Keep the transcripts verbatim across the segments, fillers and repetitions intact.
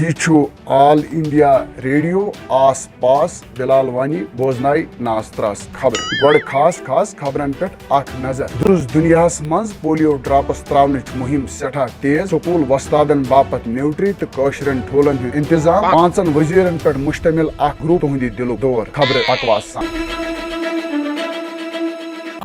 یہِ چھُ آل India radio آس پاس بلال وانی۔ بوزناوِ ناز تراس خبرٕ۔ گۄڈٕ خاص خاص خبرن پٮ۪ٹھ اکھ نظر۔ درس دنیاہس منٛز پولیو ڈراپس تراونٕچ مُہِم سٮ۪ٹھاہ تیز۔ سکوٗل وۄستادن باپتھ نیوٹری تہٕ کٲشرٮ۪ن ٹھوٗلن ہُنٛد انتظام۔ پانٛژن وزیرن پٮ۪ٹھ مشتمل اکھ گروپ، تُہنٛدِ دِلُک دور۔ خبرٕ پکواز سان۔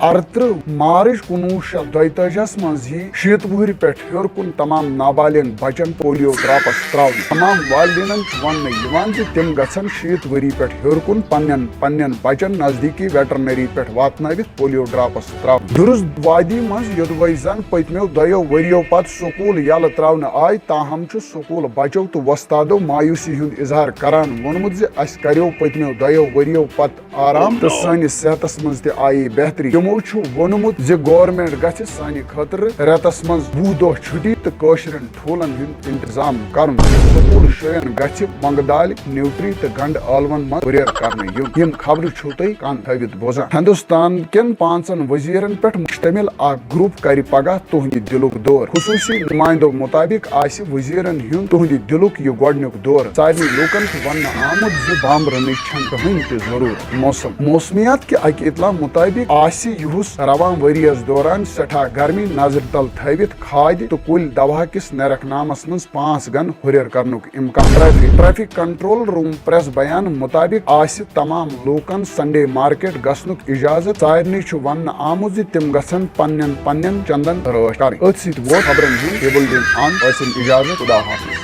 اَرترٕہ مارچ کُنوُہ شیٚتھ دۄیتٲجِہس منٛز یی شیٖتھ وُہرِ پٮ۪ٹھ ہیوٚر کُن تمام نابالغ بچن پولیو ڈراپس تراونہٕ۔ تمام والدینن چھُ وننہٕ یِوان زِ تِم گژھن شیٖتھ ؤری پٮ۪ٹھ ہیوٚر کُن پننٮ۪ن پننٮ۪ن بچن نزدیٖکی ویٹرنری پٮ۪ٹھ واتنٲوِتھ پولیو ڈراپس تراونہٕ۔ درست وادی منٛز یوٚدوَے زن پٔتمیو دۄیو ؤرِیو پتہٕ سکوٗل یلہٕ تراونہٕ آے، تاہم چھُ سکوٗل بچو تہٕ وۄستادو مایوسی ہُنٛد اظہار کران ووٚنمُت زِ اسہِ کریو پٔتمیو دۄیو ؤرِیو پتہٕ آرام تہٕ سٲنِس صحتس منٛز تہِ آیہِ بہتری۔ تِمو چھُ ووٚنمُت زِ گورنمنٹ گژھِ سانہِ خٲطرٕ رٮ۪تس منٛز وُہ دۄہ چھُٹی تہٕ کٲشرٮ۪ن ٹھوٗلن ہُنٛد انتظام کرُن۔ سکوٗل شُرٮ۪ن گژھِ مۄنگہٕ دالہِ، نیوٹری تہٕ گنڈٕ ٲلون منٛز ہُرٮ۪ر کرنہٕ یُن۔ یِم خبرٕ چھِو تُہۍ کن تھٲوِتھ بوزان۔ ہندوستان کٮ۪ن پانٛژن وزیرن پٮ۪ٹھ مشتمل اکھ گروپ کرِ پگاہ تُہنٛدِ دِلُک دور۔ خصوٗصی نُمایندو مُطٲبِق آسہِ وزیرن ہُنٛد تُہنٛدِ دِلُک یہِ گۄڈٕنیُک دور۔ سارنٕے لوٗکن چھُ وننہٕ آمُت زِ بامبرنٕچ چھنہٕ کٕہٕنۍ تہِ ضروٗرت۔ موسم۔ موسمیات کہِ اکہِ اطلاع مُطٲبِق آسہِ یُہُس رواں ؤریَس دوران سٮ۪ٹھاہ گرمی نظرِ تل تھٲوِتھ کھادِ تہٕ کُلۍ دوا کِس نیرخ نامس منٛز پانٛژھ گن ہُرٮ۪ر کرنُک امکان۔ Traffic. Traffic control room press بیان مُطٲبِق آسہِ تمام لوٗکن سنڈے مارکیٹ گژھنُک اجازت۔ سارنٕے چھُ وننہٕ آمُت زِ تِم گژھن پننٮ۪ن پننٮ۪ن چندن رٲچھ کرٕنۍ۔ أتھۍ سۭتۍ ووت خبرن ہُنٛد ٹیبل دِنہٕ اند۔ ٲسِن اجازت، خدا حافظ۔